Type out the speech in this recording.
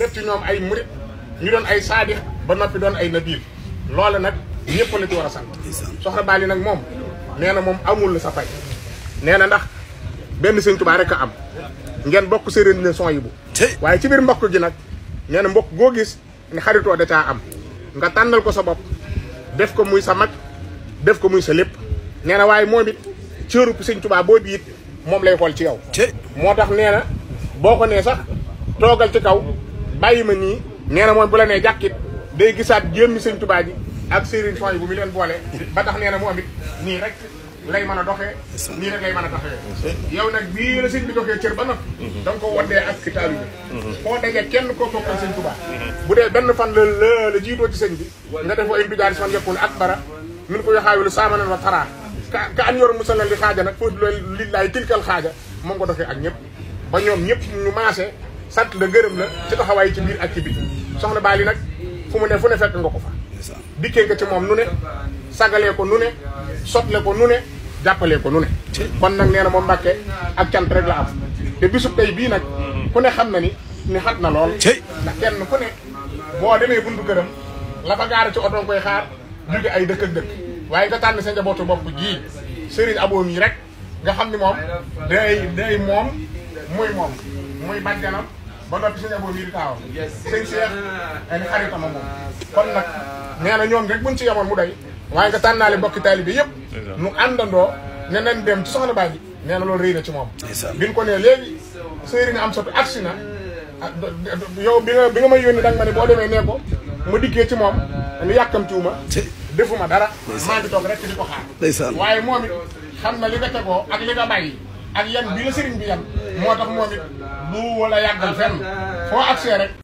def ci ñoom ay murit ñu doon ay saadix ba noppi doon ay nabiir loole nag ñëpp la ci war a sant soxna Bally nag moom nee na moom amul sa fay nee na ndax benn sëñ Tuubaa rek a am ngeen bokk séeréer ne son yi bu waaye ci biir mbokk gi nag nee na mbokk goo gis ne xaritoo da caa am nga tànnal ko sa bopp def ko muy sa mag def ko muy sa lépp nee na waaye moom it cëru sëñ Tuubaa boo bi it moom lay xool ci yow moo tax nee na boo ko nee sax toogal ci kaw bàyyi ma nii nee na moom bu la nee jàkkit day gisaat jëmmi sëñ Tuubaa ji ak Serigne Son yi bu mi leen boole ba tax nee na moom it nii rek lay mën a doxee nii rek lay mën a taxawee yow nag bii la sëñ bi doxee cër ba noppi da nga ko woddee ak ki taalibe bi foo dajee kenn koo bokkal sëñ Tuubaa bu dee benn fan la jiitoo ci sëñ bi nga def wa in bijaari son yekkul ak bara min ko yoxaawilu saamanan wa taraa ka an yor musalal li xaaja nag foofu loolu lillaay tilkal xaaja moom nga doxee ak ñëpp ba ñoom ñëpp ñu maase sant la gërëm la ci taxawaay ci biir ak ci biir soxna Bally nag fu mu ne fu ne fekk nga ko fa dikkee nga ci moom nu ne sagalee ko nu ne sotle ko nu ne jàppalee ko nu ne kon nag nee na moom Mbàkke ak cant rek la am te bisub tey bii nag ku ne xam na ni xat na lool ndax kenn ku ne boo demee buntu këram la fa gaara ci oto koy xaar jóge ay dëkk ak dëkk waaye nga tànn sa njabootu bopp ji Serigne Abo mi rek nga xam ni moom day moom muy bàjjanam ba noppi sëñ Abo mi di taawam sëñ Cheikh ay xaritama moom kon nag nee na ñoom rek buñ ci yemoon mu doy waaye nga tànnaale mbokki taalibe yëpp nu àndandoo ne nañ dem ci soxna Bally nee na loolu rëy na ci moom biñ ko ne léegi Serigne am satu agsi na yow bi nga may yónni danga ma ne boo demee nee ko mu dikkee ci moom nu yàkkamtiwuma defuma dara maa ngi toog rek di ko xaar waaye moom it xam na li nga tegoo ak li nga bàyyi ak yan bi la sëriñ bi yan moo tax moom it du wala yàggal fenn foo agsee rek